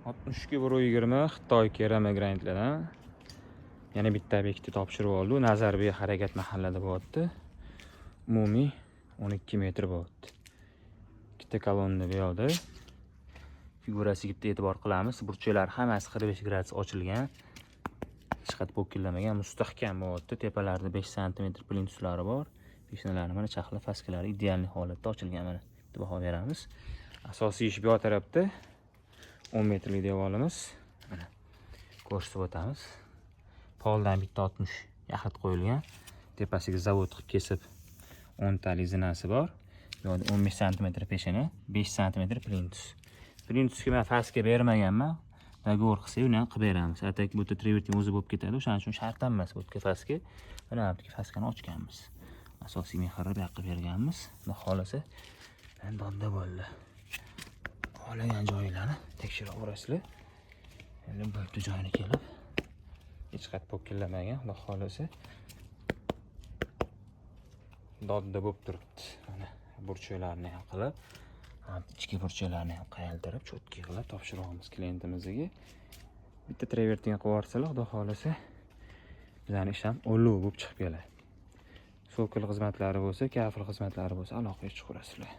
62 120 Xitoy kerama granitlardan yana bitta obyektni topshirib oldi. Nazarbek, Harakat mahallada bo'lyapti. Umumiy 12 metr bo'lyapti. Ikkita kolonna bu yoqda. Figurasiga bitta e'tibor qilamiz. Burchaklari hammasi 45 gradus ochilgan. Hech qayerda po'killamagan, mustahkam bo'lyapti. Tepalarida 5 sm plintuslari bor. Peshanalari mana chaqla faskalari идеальный holatda ochilgan mana. Bitta baho beramiz. Asosiy ish bu yoq tarafda. 10 metrlik devorimiz. Mana ko'rsatib o'tamiz. Poldan bitta 60 yaxlit qo'yilgan. Tepasiga zavod qilib kesib 10 talik zinasi bor. Bu yoqda 15 sm peshana, 5 sm plintus. Plintusga men faska bermaganman. Договор qilsak, uni ham qilib beramiz. А так bu yerda travertin o'zi bo'lib ketadi. O'shaning uchun shart emas bu yerga faska. Mana bu yerga faskani ochganmiz. Asosiy mehrni bu yoqqa berganmiz. Xudo xohlasa, dodda bo'ldi. Xohlagan joylarni tekshirib olasizlar. Endi bu yerda joyini kelib hech qayerda po'killamagan, xudo xohlasa. Dodda bo'lib turibdi. Mana burchaklarni ham qilib, ichki burchaklarni ham qayaltirib, чётко qilib topshiryapmiz klientimizga. Bitta travertin qilib yuborsalar, xudo xohlasa, bizani ish ham ulug' bo'lib chiqib keladi. Sokol xizmatlari bo'lsa, kafel xizmatlari bo'lsa, aloqaga chiqaverasizlar.